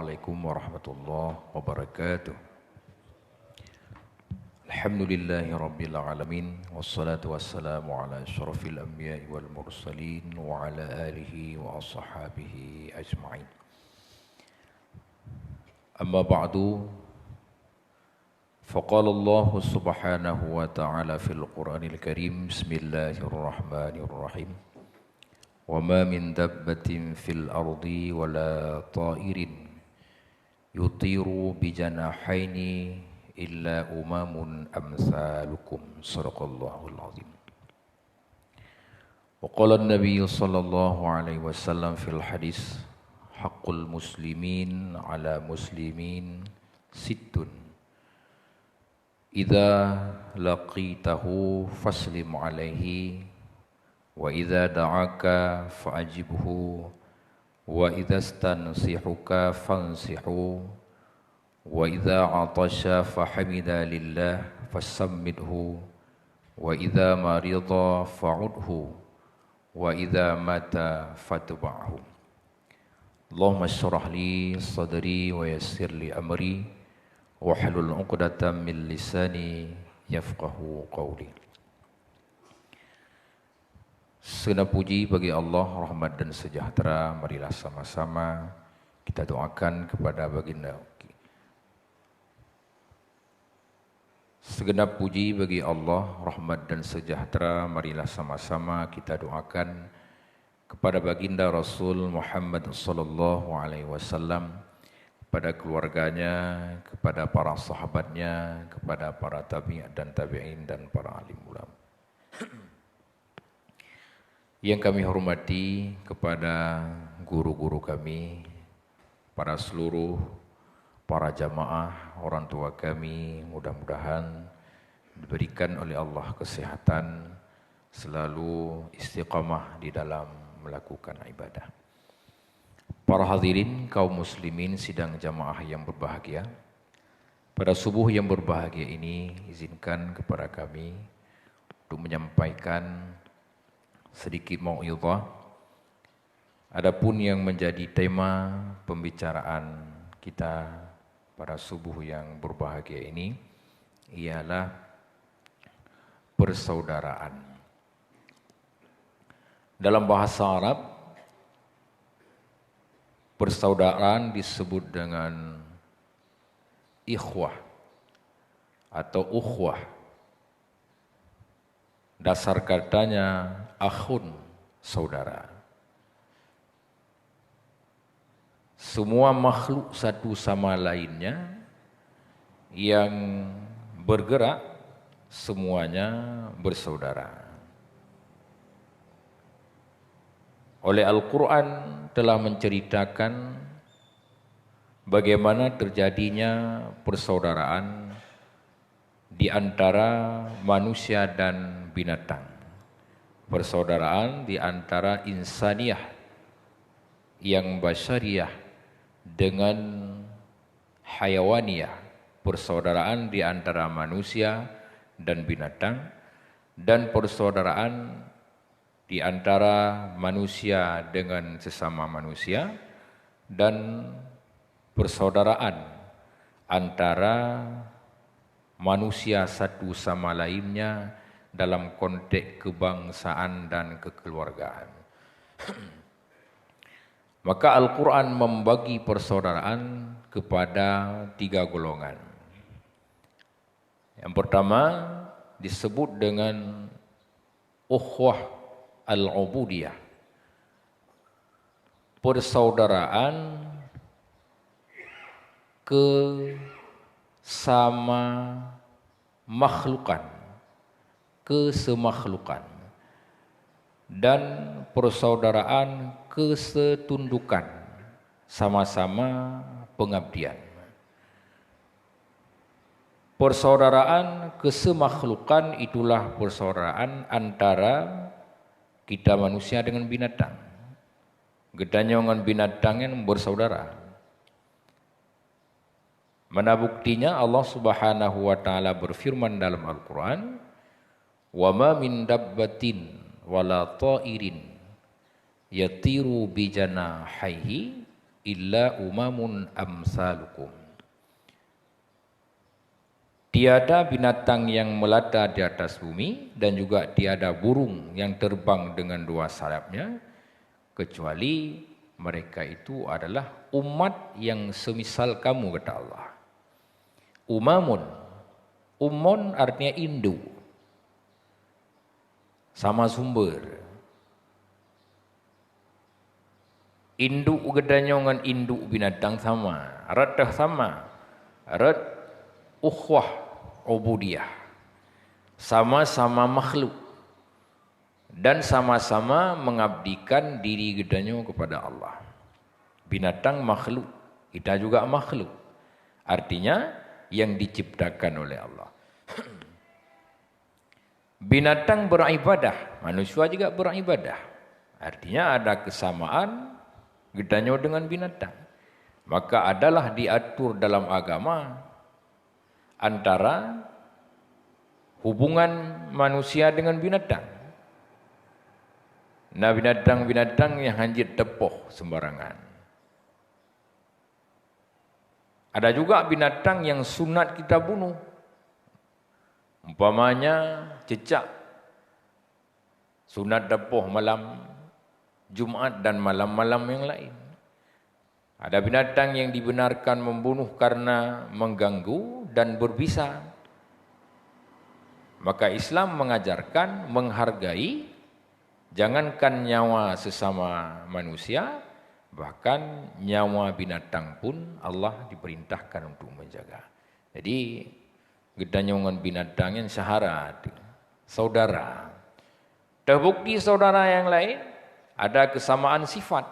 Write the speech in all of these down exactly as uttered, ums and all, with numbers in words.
Assalamualaikum warahmatullahi wabarakatuh. Alhamdulillahirabbil alamin, wassalatu wassalamu ala asyrafil anbiya'i wal mursalin wa ala alihi wa ashabihi ajma'in. Amma ba'du, faqala Allahu subhanahu wa ta'ala fil Qur'anil Karim, bismillahirrahmanirrahim. Wa ma min dabbatin fil ardi wa la ta'irin yutiru bijanahaini illa umamun amsalukum. Sadaqallahul azim. Wa qala an-nabiy sallallahu alaihi wasallam fil hadis, haqqul muslimin ala muslimin sittun. Idza laqitahu faslim alaihi, wa idza da'aka fa'ajibhu, wa idza stansihuka fansihu, wa idza atasha fahamida lillah fasammidhu, wa idza marida fa'udhu, wa idza mata fatba'hu. Allahumma syrah li sadri wa yassir li amri, wahlul 'uqdatam min lisani yafqahu qawli. Segala puji bagi Allah, rahmat dan sejahtera marilah sama-sama kita doakan kepada baginda. Segenap puji bagi Allah, rahmat dan sejahtera marilah sama-sama kita doakan kepada baginda Rasul Muhammad sallallahu alaihi wasallam, kepada keluarganya, kepada para sahabatnya, kepada para tabi'in dan tabi'in dan para alim ulama. Yang kami hormati kepada guru-guru kami, para seluruh para jamaah, orang tua kami, mudah-mudahan diberikan oleh Allah kesehatan, selalu istiqamah di dalam melakukan ibadah. Para hadirin kaum muslimin sidang jamaah yang berbahagia, pada subuh yang berbahagia ini izinkan kepada kami untuk menyampaikan sedikit mau'izah. Adapun yang menjadi tema pembicaraan kita pada subuh yang berbahagia ini ialah persaudaraan. Dalam bahasa Arab, persaudaraan disebut dengan ikhwah atau ukhwah. Dasar katanya akhun, saudara. Semua makhluk satu sama lainnya yang bergerak, semuanya bersaudara. Oleh Al-Quran telah menceritakan bagaimana terjadinya persaudaraan di antara manusia dan binatang, persaudaraan di antara insaniyah yang basyariyah dengan hayawaniyah, persaudaraan di antara manusia dan binatang, dan persaudaraan di antara manusia dengan sesama manusia, dan persaudaraan antara manusia satu sama lainnya dalam konteks kebangsaan dan kekeluargaan. Maka Al-Quran membagi persaudaraan kepada tiga golongan. Yang pertama disebut dengan ukhuwah al-ubudiyah, persaudaraan kesama makhlukan, kesemakhlukan, dan persaudaraan kesetundukan, sama-sama pengabdian. Persaudaraan kesemakhlukan itulah persaudaraan antara kita manusia dengan binatang. Geutanyoe ngon binatang nyan bersaudara. Mana buktinya? Allah Subhanahu wa Ta'ala berfirman dalam Al-Quran, "Wa ma min dabbatin wala ta'irin yatiru bijanahaihi illa umamun amsalukum. Tiada binatang yang melata di atas bumi dan juga tiada burung yang terbang dengan dua sayapnya, kecuali mereka itu adalah umat yang semisal kamu, kata Allah. Umamun, umun artinya induk, sama sumber. Induk geutanyoe ngon induk binatang sama, rot teuh sama, rot ukhuwah ubudiyah, sama-sama makhluk dan sama-sama mengabdikan diri geutanyoe kepada Allah. Binatang makhluk, kita juga makhluk. Artinya, yang diciptakan oleh Allah. Binatang beribadah, manusia juga beribadah. Artinya, ada kesamaan geutanyoe dengan binatang. Maka adalah diatur dalam agama antara hubungan manusia dengan binatang. Nah, binatang-binatang yang hanjeuet teupoh sembarangan. Ada juga binatang yang sunat kita bunuh. Umpamanya cicak, sunat teupoh malam Jumat dan malam-malam yang lain. Ada binatang yang dibenarkan membunuh karena mengganggu dan berbisa. Maka Islam mengajarkan menghargai, jangankan nyawa sesama manusia, bahkan nyawa binatang pun Allah diperintahkan untuk menjaga. Jadi, geutanyoe ngon binatang nyan syahara, saudara. Teubukti saudara nyang laén ada kesamaan sifat.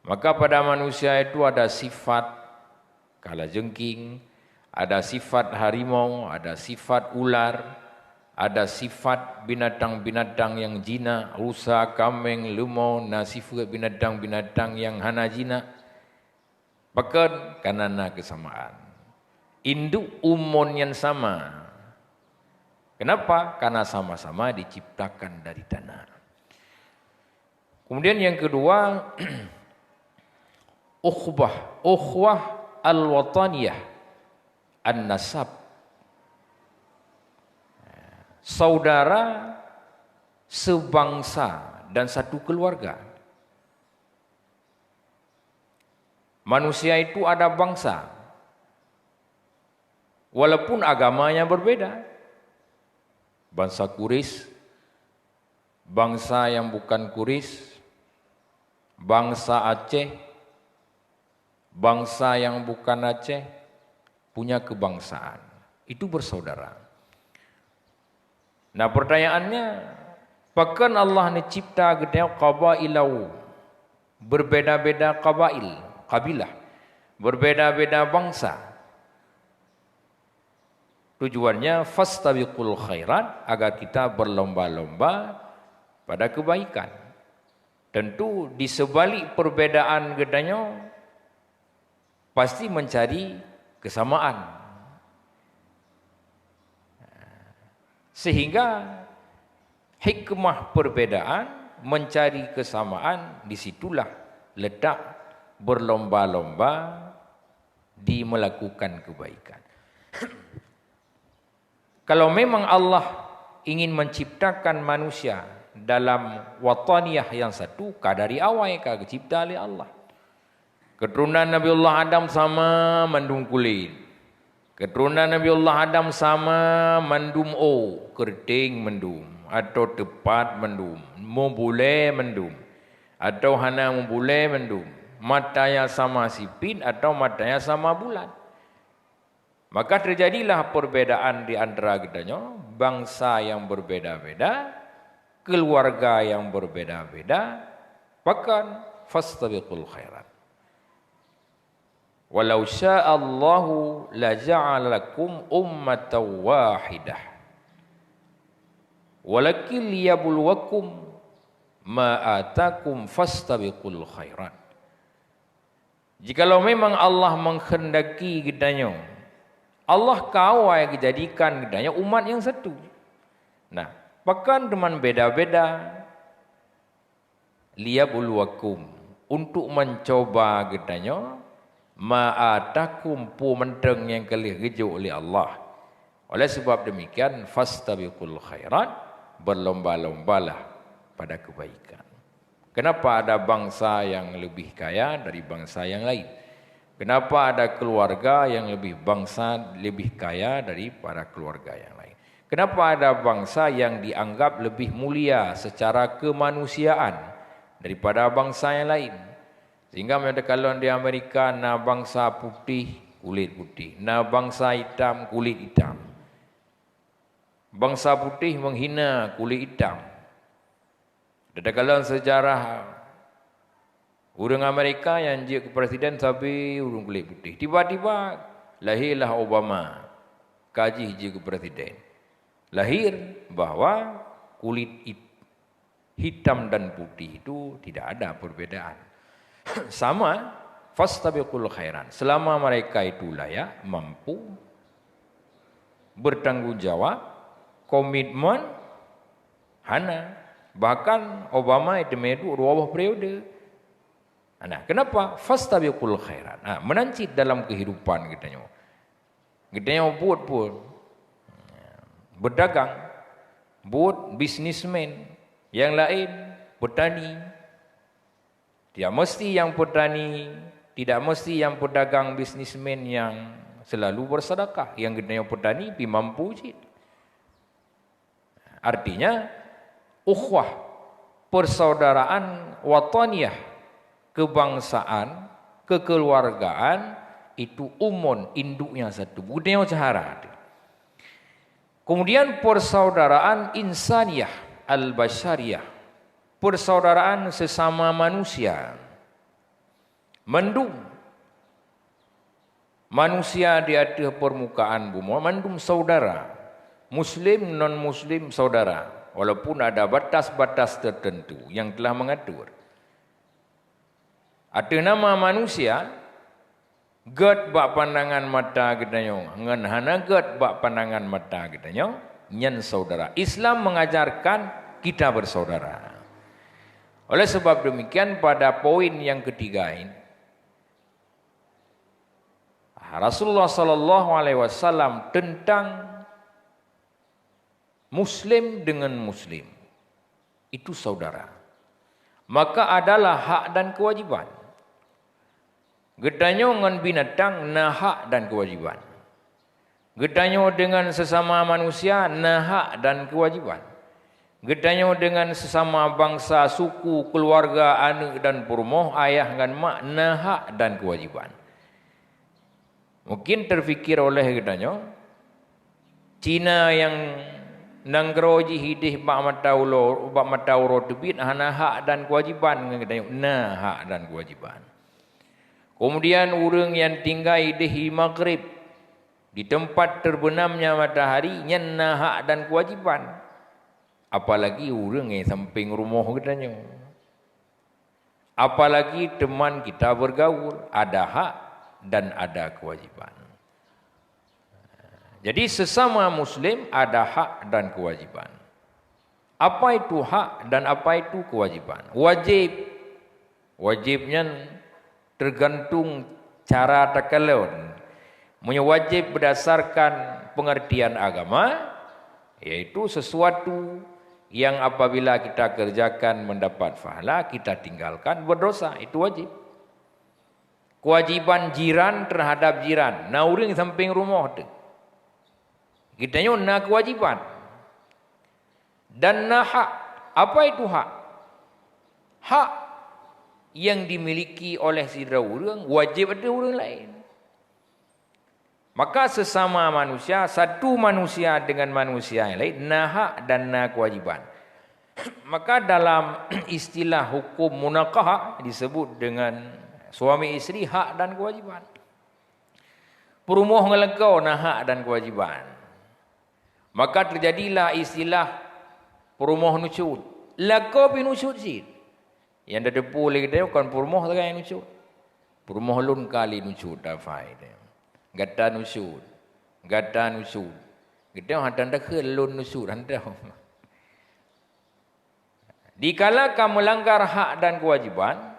Maka pada manusia itu ada sifat kalajengking, ada sifat harimau, ada sifat ular, ada sifat binatang-binatang nyang jinak, rusa, kaméng, leumô, na sifeuet binatang-binatang nyang hana jinak. Pakon? Karena na kesamaan. Induk umun nyang sama. Kenapa? Karena sama-sama diciptakan dari tanah. Kemudian yang kedua, ukhbah, ukhuwah al-wataniyah, an-nasab. Saudara sebangsa dan satu keluarga. Manusia itu ada bangsa, walaupun agamanya berbeda. Bangsa Quraisy, bangsa yang bukan Quraisy, bangsa Aceh, bangsa yang bukan Aceh, punya kebangsaan. Itu bersaudara. Nah, pertanyaannya, pakon Allah neucipta geutanyoe qabailau, berbeda-beda qabail, kabilah, berbeda-beda bangsa? Tujuannya, fastabiqul khairat, agar kita berlomba-lomba pada kebaikan. Tentu, di sebalik perbedaan geutanyoe, pasti mencari kesamaan. Sehingga hikmah perbedaan mencari kesamaan, di situlah letak berlomba-lomba di melakukan kebaikan. Kalau memang Allah ingin menciptakan manusia dalam wataniyah yang satu, ka dari awai ka geucipta lé Allah. Keuturonan Nabiullah Adam sama mandum kulét. Keuturonan Nabiullah Adam sama mandum ôk, keureuteng mandum, atau teupat mandum, meubulée mandum, atau hana meubulée mandum, mata nyang sama sipit atau mata nyang sama bulat. Maka terjadilah perbedaan di antara geutanyoe, bangsa yang berbeda-beda, keluarga yang berbeda-beda, bahkan fastabiqul khairat. Walau sya'allahu laja'alakum ummatan wahidah. Walakin liyabluwakum ma atakum fastabiqul khairat. Jikalau memang Allah menghendaki geutanyoe, Allah ka awai geujadikan geutanyoe umat nyang satu. Nah, pakon teuma beda-beda? Liyabluwakum, untuk mencoba geutanyoe, ma atakum, peue mantong nyang ka lheueh geujok lé Allah. Oleh sebab demikian, fastabiqul khairat, berlomba-lombalah pada kebaikan. Kenapa ada bangsa yang lebih kaya dari bangsa yang lain? Kenapa ada keluarga yang lebih bangsa lebih kaya daripada keluarga yang lain? Kenapa ada bangsa yang dianggap lebih mulia secara kemanusiaan daripada bangsa yang lain? Sehingga meunyoe takalon di Amerika na bangsa putih, kulit putih, na bangsa itam, kulit itam. Bangsa putih menghina kulit itam. Takalon sejarah ureuëng Amerika nyang jeuet keu presiden sabe ureuëng kulit putih. Tiba-tiba lahirlah Obama, ka jih jeuet keu presiden. Lahir bahwa kulit it-, hitam dan putih itu tidak ada perbedaan. Sama, fastabiqul khairat. Selama mereka itu layak, mampu, bertanggung jawab, komitmen, hana. Bahkan Obama itu meuduek dua boh periode. Nah, kenapa? Fastabiqul khairat. Nah, meunan cit dalam kehidupan geutanyoe. Geutanyoe buet pun berdagang, buet bisnismen, yang lain petani. Tidak mesti yang petani, tidak mesti yang pedagang bisnismen yang selalu bersedekah. Yang geutanyoe petani pi mampu cit. Artinya, ukhuwah, persaudaraan wataniyah, kebangsaan, kekeluargaan, itu umon induknya satu. Geutanyoe cara. Kemudian persaudaraan insaniyah, al-basyariyah, persaudaraan sesama manusia. Mandum manusia di ateueh permukaan bumoe, mandum saudara. Muslim, non-muslim, saudara. Walaupun ada batas-batas tertentu yang telah mengatur. Ateueh nama manusia, gét bak pandangan mata geutanyoe ngon hana gét bak pandangan mata geutanyoe, nyan saudara. Islam mengajarkan kita bersaudara. Oleh sebab demikian, pada poin yang ketiga ini, Rasulullah sallallahu alaihi wasallam tentang Muslim dengan Muslim itu saudara. Maka adalah hak dan kewajiban. Geutanyoe ngon binatang na hak dan kewajiban. Geutanyoe dengan sesama manusia na hak dan kewajiban. Geutanyoe dengan sesama bangsa, suku, keluarga, aneuk dan peurumoh, ayah ngon mak na hak dan kewajiban. Mungkin terfikir oleh geutanyoe, Cina nyang nanggroe jih ideh bak mata ulo-, bak mata uroe teubiet hana hak dan kewajiban ngon geutanyoe, na hak dan kewajiban. Kemudian ureuëng nyang tinggai ideh di Maghrib, di tempat terbenamnya matahari, nyan na hak dan kewajiban. Apalagi ureuëng nyang sampéng rumoh geutanyoe. Apalagi teman kita bergaul, ada hak dan ada kewajiban. Jadi, sesama Muslim ada hak dan kewajiban. Apa itu hak dan apa itu kewajiban? Wajib. Wajib nyan tergantung cara takalon. Meunyoe wajib berdasarkan pengertian agama, yaitu sesuatu yang apabila kita kerjakan mendapat pahala, kita tinggalkan berdosa. Itu wajib. Kewajiban jiran terhadap jiran. Na ureuëng sampéng rumoh teuh. Geutanyoe na kewajiban. Dan na hak. Apa itu hak? Hak yang dimiliki oleh sidroe ureuëng wajib ateueh ureuëng laén. Maka sesama manusia, satu manusia dengan manusia yang lain, na hak dan na kewajiban. Maka dalam istilah hukum munakahah disebut dengan suami isteri hak dan kewajiban. Peurumoh ngon lakoe na hak dan kewajiban. Maka terjadilah istilah peurumoh nusyuz. Lakoe pih nusyuz cit. Nyang tateupeue lé geutanyoe kon peurumoh sagai nusyuz. Peurumoh lôn ka lé nusyuz, tafai teuh. Gata nusyuz. Gata nusyuz. Geutanyoe hana takheun lôn nusyuz, hana. Dikala ka melanggar hak dan kewajiban,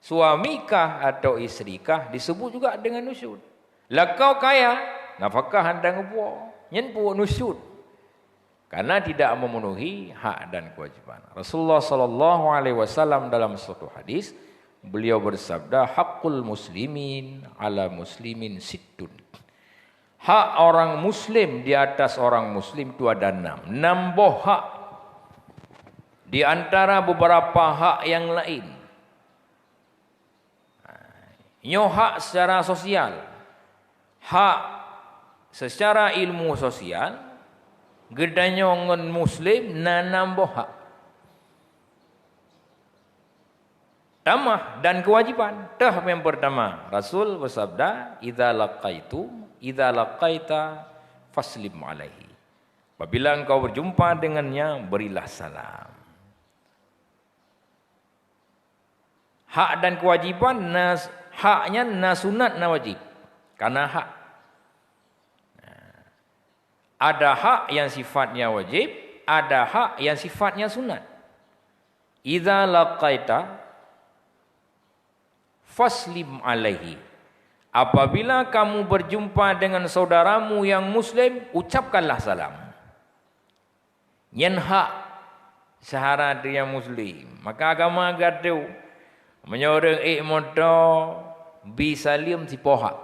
Suami kah atau istri kah disebut juga dengan nusyuz. Lakau kaya, nafakah hana geubri. Nyan peubuet nusyuz. Karena tidak memenuhi hak dan kewajiban. Rasulullah sallallahu alaihi wasallam dalam satu hadis, beliau bersabda, "Haqqul muslimin ala muslimin sittun." Hak orang muslim di atas orang muslim itu ada enam. Enam boh hak. Di antara beberapa hak yang lain. Nyoe hak secara sosial. Hak secara ilmu sosial, geutanyoe ngon muslim na enam boh hak. Tamah dan kewajiban. Teuh yang pertama, Rasul bersabda, "Idza laqaitum, idza laqaita faslim alaihi." Apabila engkau berjumpa dengannya, berilah salam. Hak dan kewajiban, na, hak nyan na sunat na wajib. Karena hak. Ada hak yang sifatnya wajib, ada hak yang sifatnya sunat. "Idza laqaita faslim alaihi." Apabila kamu berjumpa dengan saudaramu yang muslim, ucapkanlah salam. Nyan hak seuhara teuh nyang muslim. Maka agama geuatô, meunyoe ureuëng ék moto, bi saleuem sipoh hak.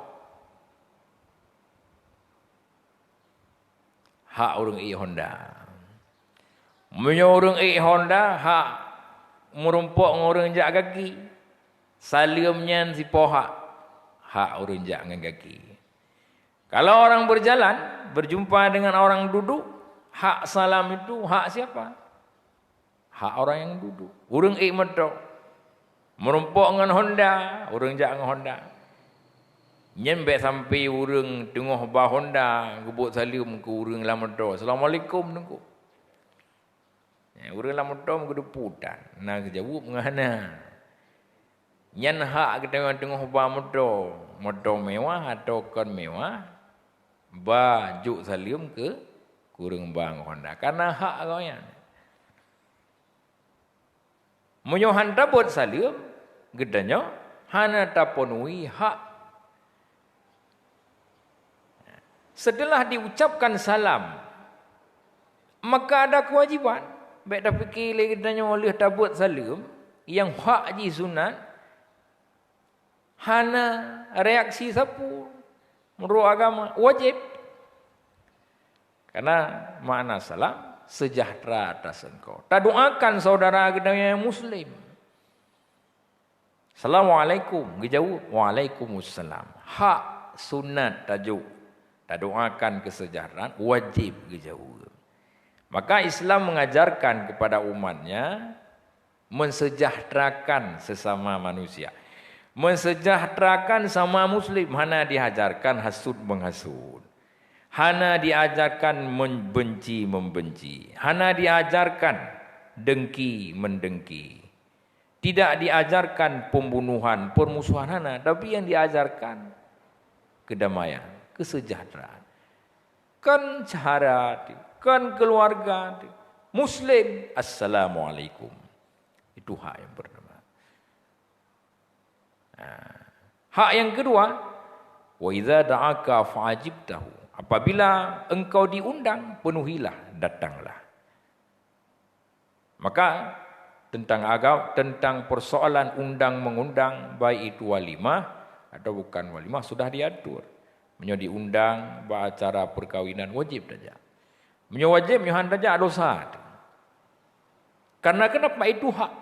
Hak ureuëng ék honda. Meunyoe ureuëng ék honda, hak meurumpok ngon ureuëng jak gaki. Saleuem nyan sipoh hak, hak ureuëng jak ngon gaki. Kalau orang berjalan, berjumpa dengan orang duduk, hak salam itu hak siapa? Hak orang yang duduk. Ureuëng ék moto. Meurumpok ngon honda, ureuëng jak ngon honda. Nyan bék sampai ureuëng teungoh ba honda geubuet saleuem keu ureuëng lam moto. "Assalamualaikum, Teungku." Ya, ureuëng lam moto meugeudeupu tan, na geujaweueb ngon hana. Nyan hak geutanyoe teungoh ba moto, moto mewah atau kon mewah, ba jok saleuem keu ureuëng ba ngon honda. Karena hak gobnyan. Meunyoe han tabeuet saleuem, geutanyoe hana tapeunuhi hak. Setelah diucapkan salam, maka ada kewajiban. Bék tapike lé geutanyoe lheueh tabeuet saleuem, nyang hak jih sunat, hana reaksi sapeue. Meunurot agama, wajéb. Karena makna salam, "Sejahtera atas engkau." Tadoakan saudara geutanyoe nyang muslim. "Assalamualaikum," geujaweueb, "Waalaikumsalam." Hak sunat tajok, tadoakan keuseujahteuraan, wajéb geujaweueb. Maka Islam mengajarkan kepada umatnya menseujahteurakan sesama manusia. Menseujahteurakan sama muslim, hana diajarkan hasut menghasut. Hana diajarkan membenci membenci. Hana diajarkan dengki mendengki. Tidak diajarkan pembunuhan, permusuhan hana, tapi yang diajarkan kedamaian, kesejahteraan. Kan seuhara teuh, kan keluarga teuh, muslim, "Assalamualaikum." Itu hak yang pertama. Nah, hak yang kedua, "Wa idza da'aka fa'ajibtahu." Apabila engkau diundang, penuhilah, datanglah. Maka tentang agam-, tentang persoalan undang mengundang, baik itu walimah atau bukan walimah, sudah diatur. Meunyoe diundang bak acara perkawinan, wajib tajak. Meunyoe wajib, nyoe han tajak, dosa. Karena kenapa? Itu hak.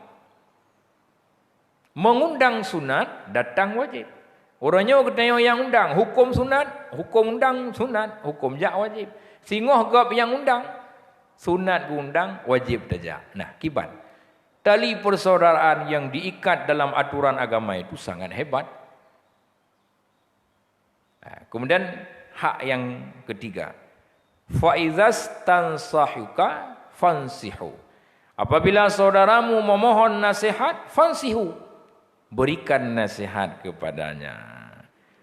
Mengundang sunat, datang wajib. Uroe nyoe geutanyoe nyang undang, huköm sunat, huköm undang sunat, huköm jak wajib. Singoh gob nyang undang, sunat geuundang, wajib tajak. Nah, kiban. Tali persaudaraan yang diikat dalam aturan agama itu sangat hebat. Nah, kemudian hak yang ketiga, "Fa idzastansahuka fansihu." Apabila saudaramu memohon nasihat, fansihu, berikan nasihat kepadanya.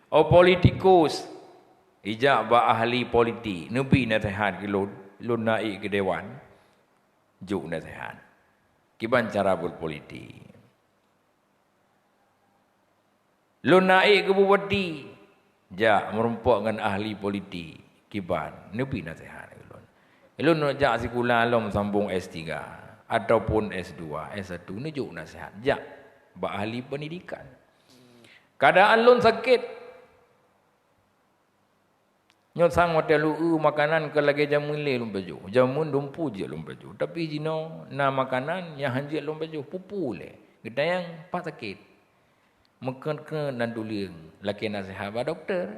Oh politikus, ijak bak ahli politik, neubi nasihat keu lôn, lôn na ék keu dewan, jok nasihat. Kiban cara berpolitik. Lôn na ék keu bupati, jak meurumpok ngon ahli politik kiban, neubri naseuhat keu lôn. Lôn neujak sikula lom sambong S tiga ataupun S dua, S satu, neujok naseuhat, jak bak ahli pendidikan. Keadaan lôn sakét. Nyoe sang watée lôn eu makanan ka lagée jameun lé lôn pajoh. Jameun dumpeue jeuet lôn pajoh. Tapi jinoe na makanan nyang han jeuet lôn pajoh, peue-peue lé. Geutanyong pat sakét. Meukeun-keun dan tuleueng lakée naseuhat bak dokto.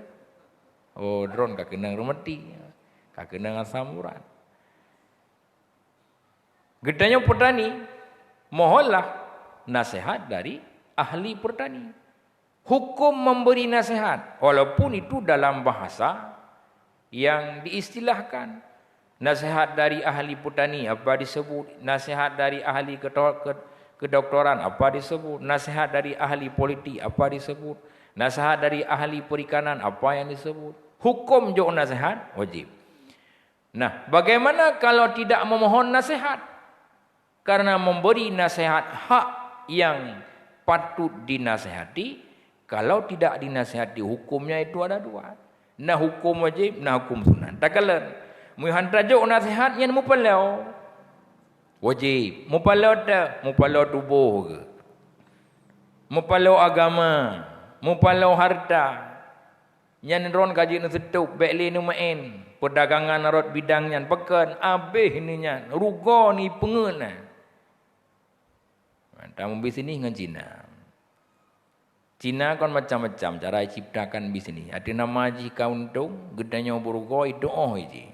Oh, droen ka keunong reumatik, ka keunong asam urat. Geutanyoe peutani, mohonlah naseuhat dari ahli peutani. Hukum memberi nasihat, walaupun itu dalam bahasa yang diistilahkan. Nasihat dari ahli peutani apa disebut, nasihat dari ahli keto-, ke-, kedoktoran apa disebut, nasihat dari ahli politik apa disebut, nasihat dari ahli perikanan apa yang disebut. Hukum jok nasihat wajib. Nah, bagaimana kalau tidak memohon nasihat? Karena memberi nasihat hak yang patut dinasihati, kalau tidak dinasihati, hukumnya itu ada dua. Na hukum wajib, na hukum sunat. Takalon, meuhan tajok nasihat nyan mupaloe. Wajib. Mupaloe ta, mupaloe tuboh ke? Mupaloe agama, mupaloe harta. Nyan droen ka jeuet neuseutôb, bék lé neumeu'en. Peudagangan rot bidang nyan pakon, abéh neunyan, rugoe ni peungeut na. Mantong meubisnis ngon Cina. Cina kon macam-macam cara jiciptakan bisnis. Ada nama jih ka untông, geutanyoe beurugoe itu oh jih.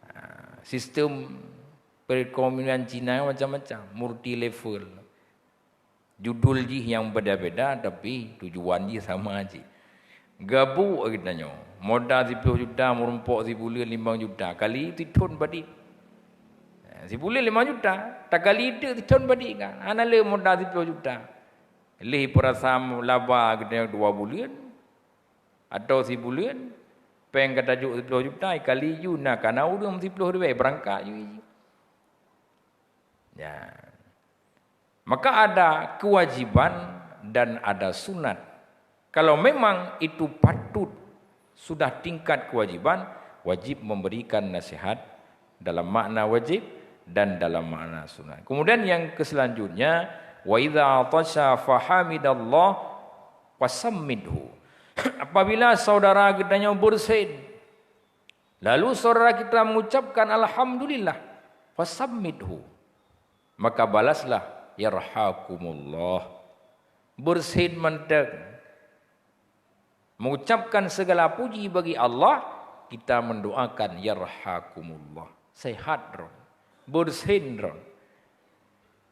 Ha, sistem perekonomian Cina macam-macam, multi level. Judul jih nyang beda-beda, tapi tujuan jih sama cit. Gabuk geutanyoe, modal siploh juta, meurumpok sibuleuen limong juta, kali sithon padit. Eh, sibuleuen limong juta, takali teuk sithon padit kan. Hana le modal siploh juta. Leh peurasa laba geutanyoe dua buleuen, atau sibuleuen, péng ka tajok siploh juta, kali ju na kana ureueng siploh ribèe, beurangkat ju. Ya. Maka ada kewajiban dan ada sunat. Kalau memang itu patut sudah tingkat kewajiban, wajib memberikan nasihat dalam makna wajib dan dalam makna sunat. Kemudian yang keselanjutnya, wa idza atasha fahamidallah fasammidhu. Apabila saudara geutanyoe beureusen, lalu saudara kita mengucapkan alhamdulillah, fasammidhu. Maka balaslah, yarhakumullah. Beureusen mantong. Mengucapkan segala puji bagi Allah, kita mendoakan, yarhakumullah. Sehat droen. Beureusen droen.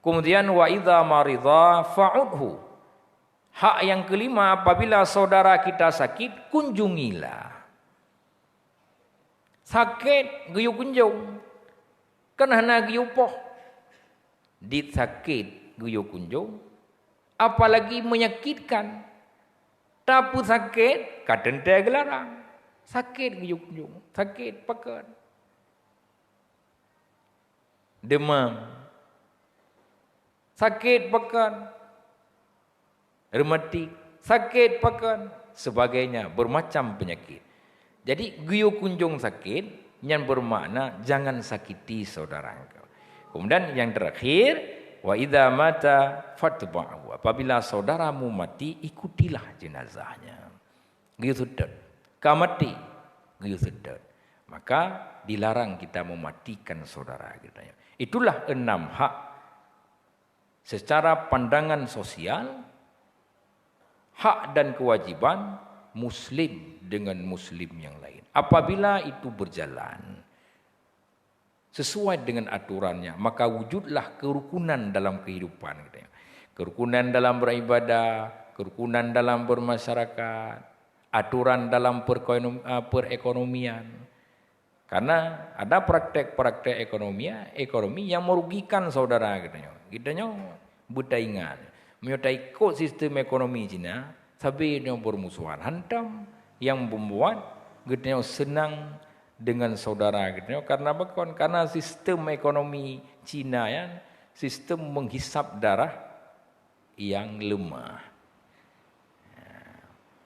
Kemudian, wa idza maridha fa'udhu. Hak yang kelima, apabila saudara kita sakit, kunjungilah. Sakét geuyue kunjong, kan hana geuyue poh. Dit sakét geuyue kunjong, apalagi menyakitkan. Tapeusakét ka teuntée geularang. Sakét geuyue kunjong, sakét pakon. Demam. Sakét pakon. Rematik, sakét pakon, sebagainya, bermacam penyakit. Jadi, geuyue kunjong sakét, nyan bermakna jangan sakiti saudara engkau. Kemudian yang terakhir, wa idza mata fatba'hu. Apabila saudaramu mati, ikutilah jenazahnya. Geuyue seutôt. Ka mati, geuyue seutôt. Maka dilarang kita mematikan saudara kita. Itulah enam hak secara pandangan sosial, hak dan kewajiban muslim dengan muslim yang lain. Apabila itu berjalan sesuai dengan aturannya, maka wujudlah kerukunan dalam kehidupan kita. Kerukunan dalam beribadah, kerukunan dalam bermasyarakat, aturan dalam perkoenom-, eh, perekonomian. Karena ada praktek-praktek ekonomi, ekonomi yang merugikan saudara geutanyoe. Geutanyoe beutaingat, meunyoe taikot sistem ekonomi Cina, sabe nyoe bermusuhan. Hantom yang membuat geutanyoe senang dengan saudara geutanyoe. Karena apa kon? Karena sistem ekonomi Cina nyan sistem menghisap darah yang lemah.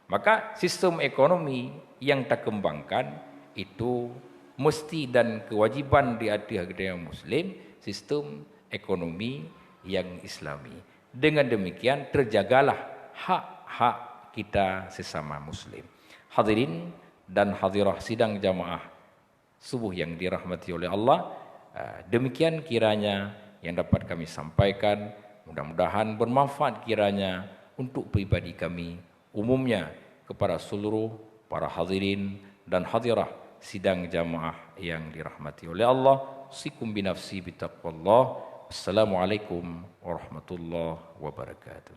Maka sistem ekonomi yang takembangkan itu mesti dan kewajiban di ateueh geutanyoe muslim, sistem ekonomi yang islami. Dengan demikian terjagalah hak-hak kita sesama muslim. Hadirin dan hadirah sidang jamaah subuh yang dirahmati oleh Allah, ah, demikian kiranya yang dapat kami sampaikan. Mudah-mudahan bermanfaat kiranya untuk pribadi kami, umumnya kepada seluruh para hadirin dan hadirah sidang jamaah yang dirahmati oleh Allah. Usikum binafsi bitaqwallah. Assalamualaikum warahmatullahi wabarakatuh.